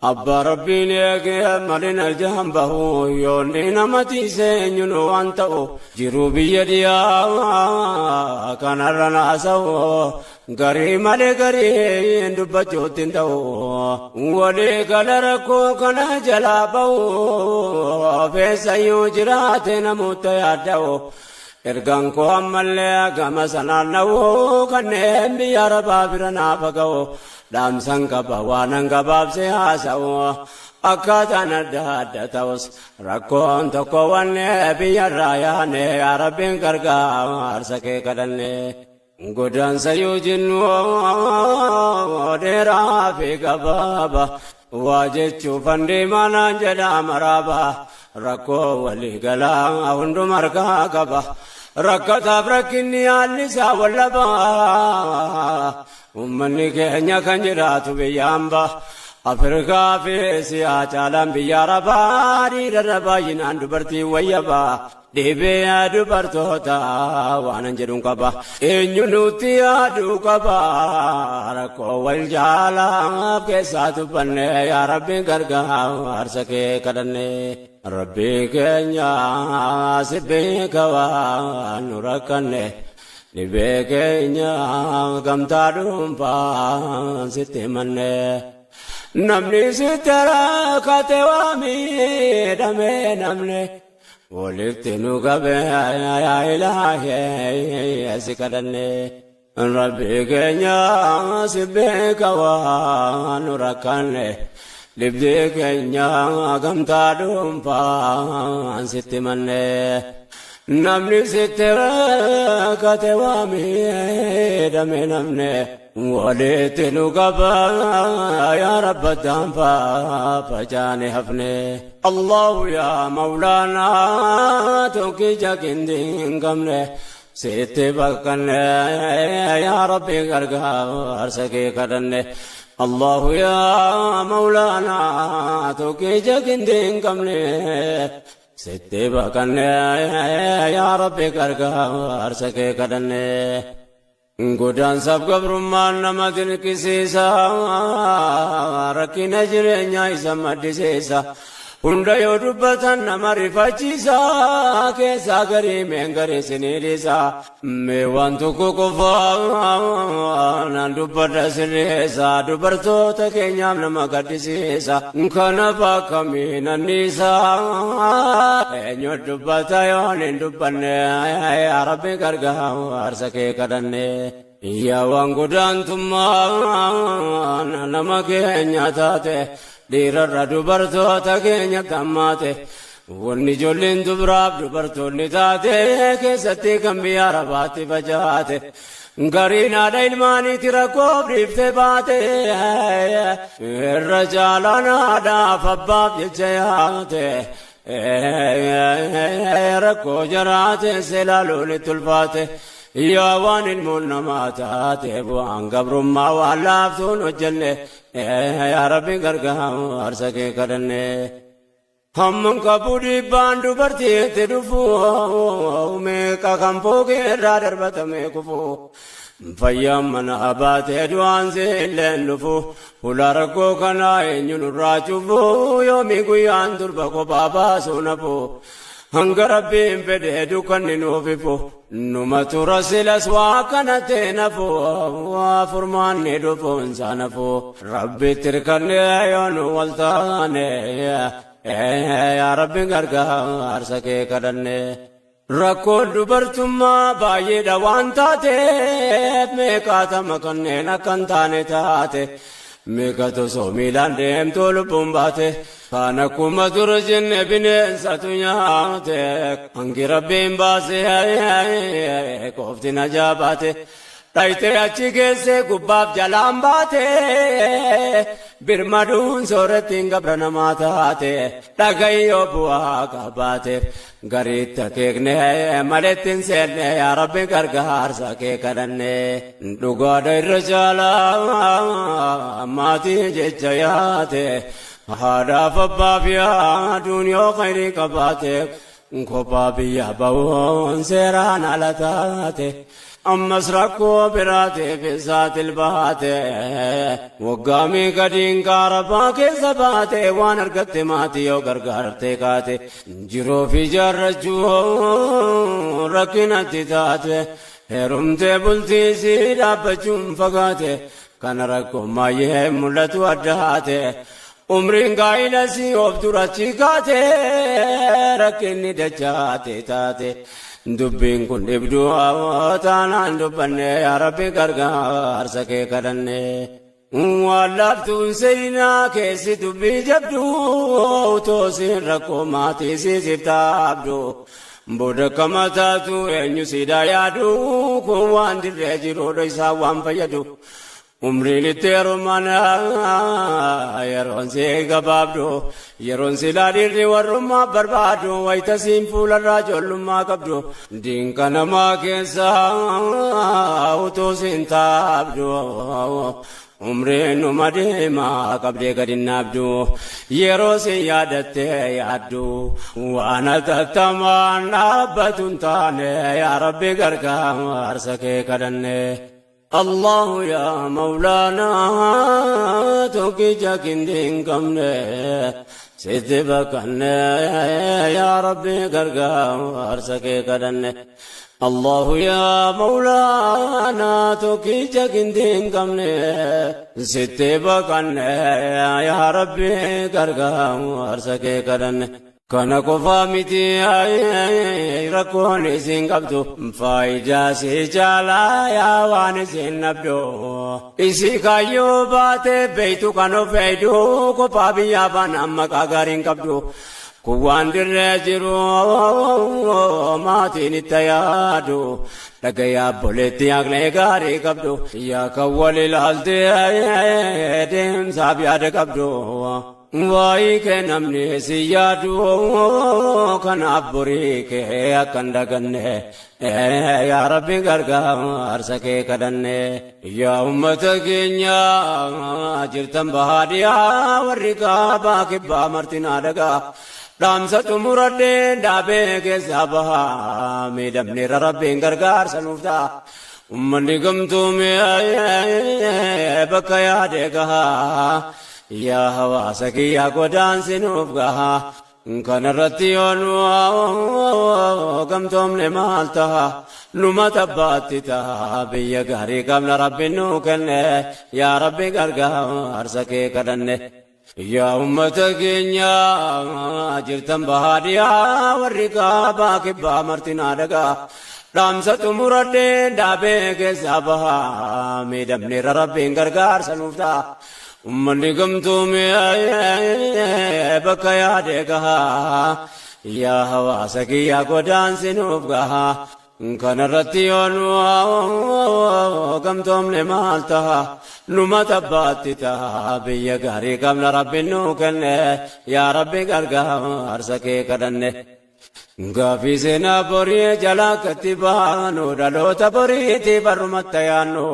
Abbaa Rabbiin eegee malina jaan bahu yoonni nama tiisee eenyuun waan ta'u jiru biyya dhiyaa kanarra naasa'u garii malee garii dubbachuutti hin ta'u walii gala rakkoo kana jalaa bahu feessayyuu jiraate namoota yaadda'u. Ergaan koo ammallee gama sanaan na'u kanneen biyya arabaa bira naaf ga'u dhaamsan qaba waanan gabaabsee haasa'u akkaataan adda adda ta'us rakkoon tokko wanne biyyarraa yaane yaa Rabbiin gargaarsa kee kadhanne. Godaansa yoo jennu dheeraa fi gabaaba waa jechuuf handeemaa naan jedha maraaba rakkoo walii galaa hunduma harkaa qaba rakkataaf rakkinni haalli isaa wallaba uummanni keenya kan jiraatu biyya hambaa Afrikaa fi Eesiyaa caalaan biyya Arabaa dhiirarra baay'inaan dubartii wayyabaa dhibee dubartoota waanan jedhuun qaba eenyu nutti yaaduu qaba rakkoo wal jaalaaf keessaa dubbanne yaa Rabbiin gargaarsa kee kadhanne Rabbii keenya si beeka waan nu rakkanne dhibee keenya gamtaa dhuunfaan sitti himanne. Namni sitti rakkate waa miidhame namni walitti nu qabe yaa ilaahee si kadhanne. Rabbi keenya si beeka waan nu rakkanne dhibdee keenya gamtaa dhuunfaan sitti himanne. Namni sitti rakkate waa miidhame namni walitti nu qaba yaa Rabba daanfaa facaane hafne. Allahu yaa Mawlaanaa tokkicha qindii hin qabne sitti bakkanne yaa Rabbi gargaarsa kee kadhanne. Allahu yaa Mawlaanaa tokkicha qindii hin qabne sitti bakkanne yaa Rabbi gargaarsa kee kadhanne. Godaansaaf gabrummaan nama dinqisiisa rakkina jireenyaa isa maddisiisa hunda yoo dubbatan nama rifachiisa keessaa garii meen garii sinii dhiisa mee waan tokko qofaa naan dubbadha sirreessa dubartoota keenyaaf nama gaddisiisa kana bakkamiin anniisa eenyu dubbata yoon hin dubbanne yaa Rabbi gargaarsa kee kadhanne. Yaa waan godaantummaa nama keenya taate dhiirarra dubartoota keenya tammaate wanni ijoolleen dubaraaf dubartoonni taate keessatti kan biyya arabaatti facaate gariin haadha ilmaaniiti rakkoof dhiiftee baate irra caalaan haadhaaf abbaaf jecha yaate rakkoo jaraate seelaaluun itti ulfaate. Yaa waan ilmoon namaa taate bu'aan gabrummaa waan laaftuun hojjenne yaa Rabbi gargaarsa kee kadhanne. Hamman qabu dhiibbaan dubartiitti dhufu meeqa kan fooqee irraa darbatame kufu. Fayyaan mana baatee du'aan seelleen dhufu ulaa rakkoo kanaa eenyu nurraa cufu yoomii guyyaan durba kophaa baasuu nafu. Hanga Rabbiin fedhee dukkanni nuuf ifu numa tura silas waa kanatti nafu waa furmaanni dhufuun isaa nafu Rabbitti hirkannee yoo nu wal taane yaa Rabbi gargaarsa kee kadhanne. Rakkoon dubartummaa baay'eedha waan taateef meeqaatama kanneen akka hin taane taate. Meeqatu osoo miilaan deemtuu lubbuun baate kaan akkuma dur jenne bineensatu nyaate hangi Rabbiin baasee qofti najaa baate dhayitee achi geesse gubbaaf jalaan baate birmaduun soorattiin gabra namaa taate dhagayyoo bu'aa qabaateef gariitti akeekne maletti hin seenne yaa Rabbi gargaarsa kee kadhanne dhugaadha irra caalaa maatii jecha yaate haadhaaf abbaaf yaaduun yoo khayrii qabaate kophaa biyya bahuun seeraan ala taate. Ammas rakkoo biraatiif saaxil baate. Waggaa meeqa diinqaa rabbaa keessa baate waan argatte maatii yoo gargaarte kaate. Jiruu fi jaarrachuu rakkinatti taate. Heerumtee bultii si dhaabbachuun fagaate. Kana rakkoo maay'ee mul'atu addaate. Umriin gaa'ila si of durachi kaate rakkinni dachaate taate. Dubbiin kun dhibduu taanaan dubbanne yaa Rabbi gargaarsa kee kadhanne. Waan laaftuun seenaa keessi dubbii jabdu toosiin rakkoo maatii siisiif taabdu. Booda kama taatu eenyu siidaa yaadu kun waan dirree jiruudha isaa waan fayyadu. Umriin itti heerumana yeroon si gabaabdu yeroon silaa dhiirri warrummaa barbaadu wayita siin fuularraa ijoollummaa qabdu diinqa namaa keessa utuu siin taabdu. Umriin numa deemaa qabdee gadi naabdu yeroo siin yaadattee yaaddu waan atattamaan dhaabbatu hin taane yaa Rabbi gargaarsa kee kadhanne. Allahu yaa Mawlaanaa tokkicha kindii hin qabne sitti baqanne yaa Rabbi gargaarsa kee kadhanne. Allahu yaa Mawlaanaa tokkicha kindii hin qabne sitti baqanne yaa Rabbi gargaarsa kee kadhanne. Kana qofaa miti rakkoon isin qabdu faayidaa si caalaa yaa waan isin dhabdu. Isi kaayyoo baate beeytu kan of eeydu kophaa biyyaa baanaan maqaa gaarii hin qabdu. Kun waan dirree jiru maatiin itti yaadu dhagayaa obboleetti haqlee gaarii qabdu yaa kan wal ilaaltee deemsaaf yaada qabdu. Waa'ee kee namni si yaadu kanaaf borii kee akka hin daganne yaa Rabbi gargaarsa kee kadhanne. Yaa uummata keenya jirtan bahaadhiyaa warri kaabaa kibbaa martinaa dhagaa. Dhaamsa xumuradhee dhaabee keessaa bahaa miidhamneerra Rabbiin gargaarsa nuuf ta'a. Uummanni gamtoomee bakka yaade gahaa. Yaa hawaasa kiyyaa godaansi nuuf gahaa. Kanarratti yoo nu gamtoomne maal ta'a? Numa tabbaatti ta'a. Biyya gaarii qabna Rabbiin nuu kenne. Yaa Rabbi gargaarsa kee kadhanne. Yaa uummata keenya jirtan bahaadhiyaa warri kaabaa kibbaa martinaa dhagaa. Dhaamsa xumuradhee dhaabee keessaa bahaa miidhamneerra Rabbiin gargaarsa nuuf ta'a. Uummanni gamtoomee bakka yaade gahaa. Yaa hawaasa kiyyaa godaansi nuuf gahaa. Kanarratti yoo nu gamtoomne maal ta'a? Numa tabbaatti ta'a. Biyya gaarii qabna Rabbiin nuu kenne. Yaa Rabbi gargaarsa kee kadhanne. Gaaffii seenaa borii jalaa akkatti baanu dhaloota boriitii barrumatti yaannu.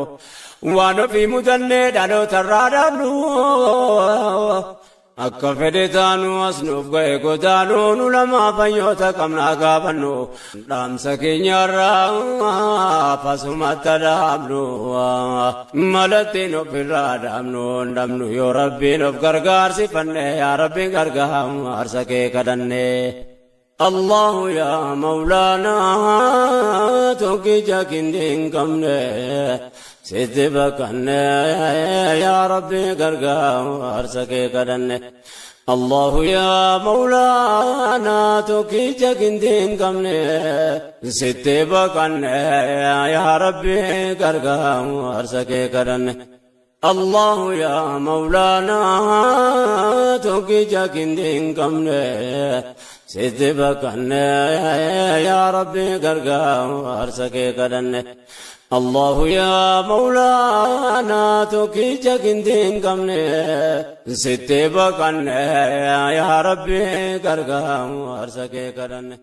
Waan ofii mudannee dhaloota irraa dhaabnu. Akka fedhe taanu as nuuf ga'e godaanu nu lamaa fayyoota qabnaa gaafannu. Dhaamsa keenyarraa fasumatti dhaabnu. Malattiin ofirraa dhaabnu dhabnu yoo Rabbiin of gargaarsifanne yaa Rabbi gargaarsa kee kadhanne. Allahu yaa Mawlaanaa tokkicha kindii hin qabne sitti baqanne yaa Rabbi gargaarsa kee kadhanne. Allahu yaa Mawlaanaa tokkicha kindii hin qabne sitti baqanne yaa Rabbi gargaarsa kee kadhanne. Allahu yaa Mawlaanaa tokkicha kindii hin qabne sitti baqanne yaa Rabbi gargaarsa kee kadhanne. Allahu yaa Mawlaanaa tokkicha kindii hin qabne sitti baqanne yaa Rabbi gargaarsa kee kadhanne.